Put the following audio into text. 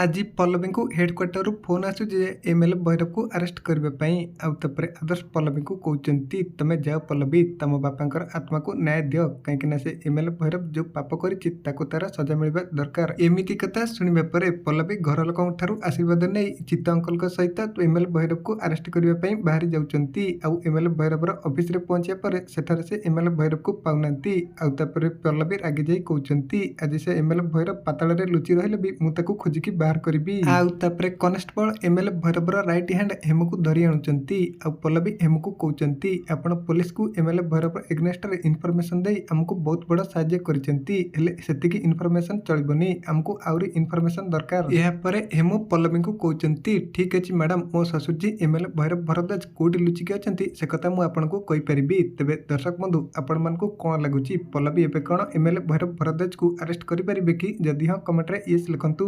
ଆଜି ପଲ୍ଲବୀଙ୍କୁ ହେଡ଼କ୍ୱାର୍ଟରରୁ ଫୋନ୍ ଆସୁଛି ଯେ ଏମ୍ଏଲ୍ଏ ଭୈରବକୁ ଆରେଷ୍ଟ କରିବା ପାଇଁ। ଆଉ ତାପରେ ଆଦର୍ଶ ପଲ୍ଲବୀଙ୍କୁ କହୁଛନ୍ତି, ତମେ ଯାଅ ପଲ୍ଲବୀ, ତମ ବାପାଙ୍କର ଆତ୍ମାକୁ ନ୍ୟାୟ ଦିଅ, କାହିଁକିନା ସେ ଏମ୍ଏଲ୍ଏ ଭୈରବ ଯେଉଁ ପାପ କରିଛି ତାକୁ ତାର ସଜା ମିଳିବା ଦରକାର। ଏମିତି କଥା ଶୁଣିବା ପରେ ପଲ୍ଲବୀ ଘର ଲୋକଙ୍କ ଠାରୁ ଆଶୀର୍ବାଦ ନେଇ ଚିତ୍ତ ଅଙ୍କଲଙ୍କ ସହିତ ଏମ୍ଏଲ୍ଏ ଭୈରବକୁ ଆରେଷ୍ଟ କରିବା ପାଇଁ ବାହାରି ଯାଉଛନ୍ତି। ଆଉ ଏମ୍ଏଲ୍ଏ ଭୈରବର ଅଫିସରେ ପହଞ୍ଚିବା ପରେ ସେଠାରେ ସେ ଏମ୍ଏଲ୍ଏ ଭୈରବକୁ ପାଉନାହାନ୍ତି। ଆଉ ତାପରେ ପଲ୍ଲବୀ ରାଗିଯାଇ କହୁଛନ୍ତି, ଆଜି ସେ ଏମ୍ଏଲ୍ଏ ଭୈରବ ପାତାଳରେ ଲୁଚି ରହିଲେ ବି ମୁଁ ତାକୁ ଖୋଜିକି ବାହାର କରିବି। ଆଉ ତାପରେ କନେଷ୍ଟବଳ ଏମ୍ଏଲ୍ଏ ଭୈରବର ରାଇଟ୍ ହ୍ୟାଣ୍ଡ ହେମକୁ ଧରି ଆଣୁଛନ୍ତି। ଆଉ ପଲ୍ଲବୀ ହେମକୁ କହୁଛନ୍ତି, ଆପଣ ପୋଲିସକୁ ଏମ୍ଏଲ୍ଏ ଭୈରବ ଏଗନେଷ୍ଟରେ ଇନଫର୍ମେସନ୍ ଦେଇ ଆମକୁ ବହୁତ ବଡ଼ ସାହାଯ୍ୟ କରିଛନ୍ତି, ହେଲେ ସେତିକି ଇନଫର୍ମେସନ୍ ଚଳିବନି, ଆମକୁ ଆହୁରି ଇନଫର୍ମେସନ୍ ଦରକାର। ଏହାପରେ ହେମୁ ପଲ୍ଲବୀଙ୍କୁ କହୁଛନ୍ତି, ଠିକ୍ ଅଛି ମ୍ୟାଡ଼ାମ୍, ମୋ ଶ୍ୱଶୁରଜୀ ଏମ୍ଏଲ୍ଏ ଭୈରବ ଭରଦ୍ୱାଜ କୋଉଠି ଲୁଚିକି ଅଛନ୍ତି ସେ କଥା ମୁଁ ଆପଣଙ୍କୁ କହିପାରିବି। ତେବେ ଦର୍ଶକ ବନ୍ଧୁ, ଆପଣମାନଙ୍କୁ କ'ଣ ଲାଗୁଛି, ପଲ୍ଲବୀ ଏବେ କ'ଣ ଏମ୍ଏଲ୍ଏ ଭୈରବ ଭରଦ୍ୱାଜକୁ ଆରେଷ୍ଟ କରିପାରିବେ କି? ଯଦି ହଁ, କମେଣ୍ଟରେ ୟେସ୍ ଲେଖନ୍ତୁ।